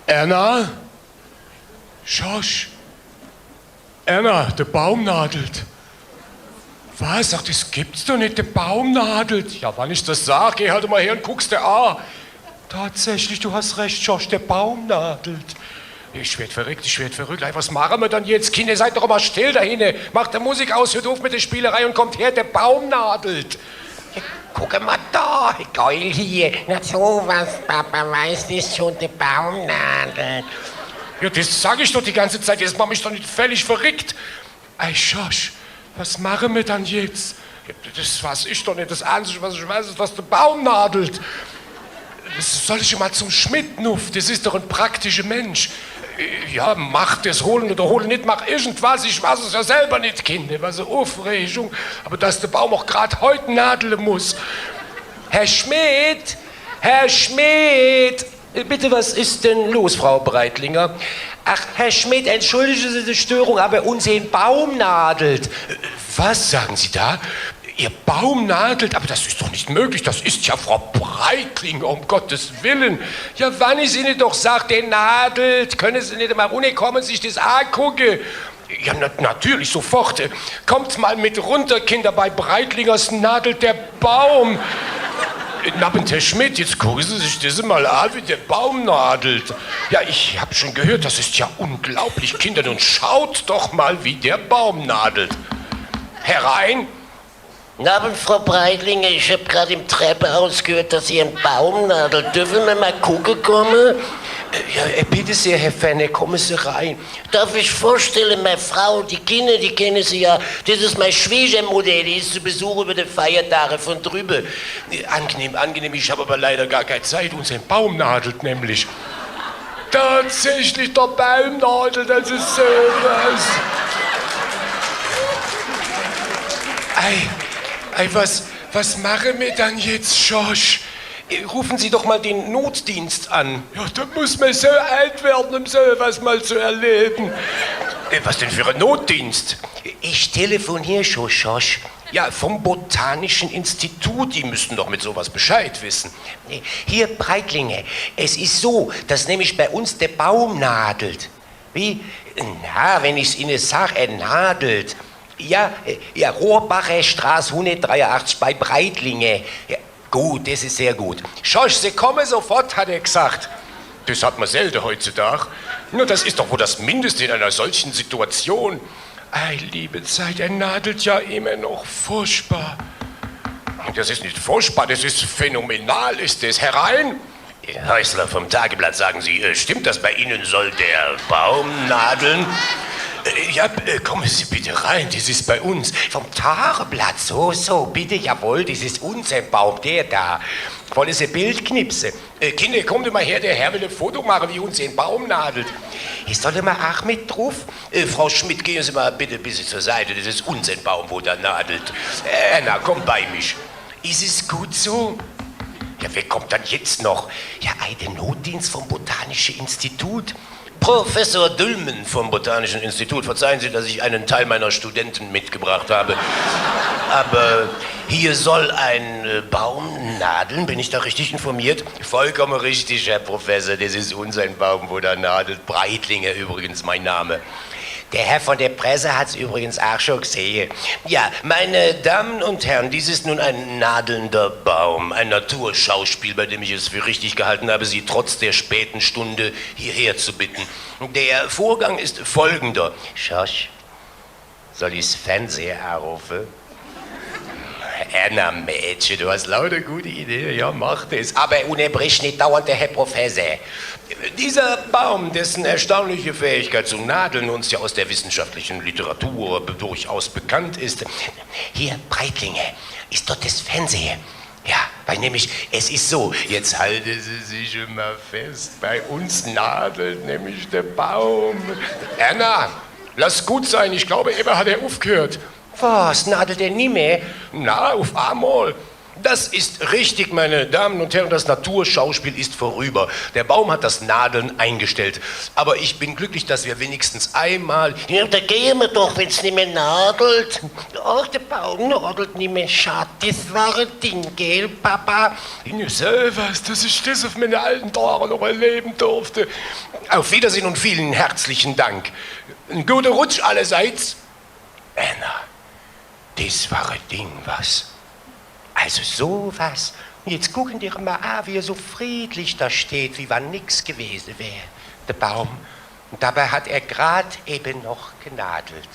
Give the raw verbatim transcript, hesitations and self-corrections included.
Erna? Schorsch? Erna, de Baum nadelt. Was? Ach, des gibt's doch nit, de Baum nadelt. Ja, wann ich der's sag, geh halt mal her un guck's der an. Tatsächlich, du hast recht, Schorsch, de Baum nadelt. Ich werd verrickt, ich werd verrickt. Ei, was mache mer dann jetz? Kinder, seid doch mal still do hinne. Macht de Musik aus, hört uff met der Spielerei un kommt her, de Baum nadelt. Guck mal do, geil hier. Na so was, Papa, weiß nit schon, de Baum nadelt. Ja, des sag ich doch die ganze Zeit. Jetz mach mich doch nit völlig verrickt. Ei, Schorsch, was mache mer dann jetz? Ja, des weiß ich doch nit. Des Einzige, was ich weiß, es, dass de Baum nadelt. Soll ich mal zum Schmidt nuff? Des es doch ene praktische Minsch. Ja, mach des, hole oder hole nit, mach irgendwas. Ich weiß es jo selver nit, Kinder. Was en Uffregung. Ävver dass de Baum och grad hügg nadele muss. Herr Schmidt! Herr Schmidt! Äh, bitte, was ist denn los, Frau Breitlinger? Ach, Herr Schmidt, entschuldigen Sie die Störung, aber unser Baum nadelt. Äh, was sagen Sie da? Ihr Baum nadelt? Aber das ist doch nicht möglich. Das ist ja Frau Breitlinger, um Gottes Willen. Ja, wann ich Ihnen doch sag, der nadelt. Können Sie nicht mal runterkommen, sich das angucken? Ja, na-, natürlich, sofort. Kommt mal mit runter, Kinder, bei Breitlingers nadelt der Baum. Guten Abend, Herr Schmidt, jetzt gucken Sie sich das mal an, wie der Baum nadelt. Ja, ich hab schon gehört, das ist ja unglaublich. Kinder, nun schaut doch mal, wie der Baum nadelt. Herein. Guten Abend, Frau Breitlinger. Ich hab grad im Treppenhaus gehört, dass Sie einen Baum nadeln. Dürfen wir mal gucken kommen? Äh, ja, äh, bitte sehr, Herr Fenner, kommen Sie rein. Darf ich vorstellen, meine Frau, die Kinder, die kennen Sie ja. Das ist meine Schwiegermutter, die ist zu Besuch über die Feiertage von drüben. Äh, angenehm, angenehm. Ich hab aber leider gar keine Zeit. Unser Baum nadelt nämlich. Tatsächlich, der Baum nadelt, das ist so was. Ei, ei, was, was machen wir dann jetzt, Schorsch? Rufen Sie doch mal den Notdienst an. Ja, da muss man so alt werden, um so was mal zu erleben. Äh, was denn für ein Notdienst? Ich telefoniere schon, Schorsch. Ja, vom Botanischen Institut, die müssten doch mit sowas Bescheid wissen. Hier, Breitlinger, es ist so, dass nämlich bei uns der Baum nadelt. Wie? Na, wenn ich's Ihnen sag, er nadelt. Ja, äh, ja, Rohrbacher Straße hundertdreiundachtzig bei Breitlinger. Ja, gut, das ist sehr gut. Schorsch, Sie kommen sofort, hat er gesagt. Das hat man selten heutzutage. Nur das ist doch wohl das Mindeste in einer solchen Situation. Ei, liebe Zeit, er nadelt ja immer noch. Furchtbar. Das ist nicht furchtbar, das ist phänomenal, ist das. Herein! Häusler vom Tageblatt, sagen Sie, äh, stimmt das, bei Ihnen soll der Baum nadeln? Äh, ja, äh, kommen Sie bitte rein, das ist bei uns. Vom Tageblatt, so, so, bitte, jawohl, das ist unser Baum, der da. Wollen Sie ein Bild knipsen? Äh, Kinder, kommt mal her, der Herr will ein Foto machen, wie unser Baum nadelt. Ich soll mal auch mit drauf? Äh, Frau Schmidt, gehen Sie mal bitte ein bisschen zur Seite, das ist unser Baum, wo da nadelt. Äh, na, komm bei mich. Ist es gut so? Ja, wer kommt dann jetzt noch? Ja, ei, der Notdienst vom Botanischen Institut. Professor Dülmen vom Botanischen Institut, verzeihen Sie, dass ich einen Teil meiner Studenten mitgebracht habe. Aber hier soll ein, äh, Baum nadeln, bin ich da richtig informiert? Vollkommen richtig, Herr Professor, das ist unser Baum, wo da nadelt. Breitlinger übrigens mein Name. Der Herr von der Presse hat's übrigens auch schon gesehen. Ja, meine Damen und Herren, dies ist nun ein nadelnder Baum, ein Naturschauspiel, bei dem ich es für richtig gehalten habe, Sie trotz der späten Stunde hierher zu bitten. Der Vorgang ist folgender. Schorsch, soll ich's Fernsehen anrufen? Erna, Mädchen, du hast lauter gute Ideen. Ja, mach das. Aber unterbrich nicht dauernd der Herr Professor. Dieser Baum, dessen erstaunliche Fähigkeit zum Nadeln uns ja aus der wissenschaftlichen Literatur be-, durchaus bekannt ist. Hier, Breitlinger, ist dort das Fernsehen? Ja, weil nämlich, es ist so, jetzt halten Sie sich mal fest, bei uns nadelt nämlich der Baum. Erna, lass gut sein, ich glaube, ewe hat er aufgehört. Was, nadelt er nimmer? Na, auf einmal. Das ist richtig, meine Damen und Herren, das Naturschauspiel ist vorüber. Der Baum hat das Nadeln eingestellt. Aber ich bin glücklich, dass wir wenigstens einmal, ja, do gehn mer doch, wenn's nimmer nadelt. Ach, der Baum nadelt nimmer, Schatz. Das war ein Ding, gell, Papa? Ja, so was, dass ich das auf meine alten Tage noch erleben durfte. Auf Wiedersehen und vielen herzlichen Dank. Einen guten Rutsch allerseits. Anna, das war ein Ding, was? Also so was. Und jetzt gucken dir mal an, wie er so friedlich da steht, wie wann nix gewesen wär. Der Baum. Und dabei hat er grad eben noch genadelt.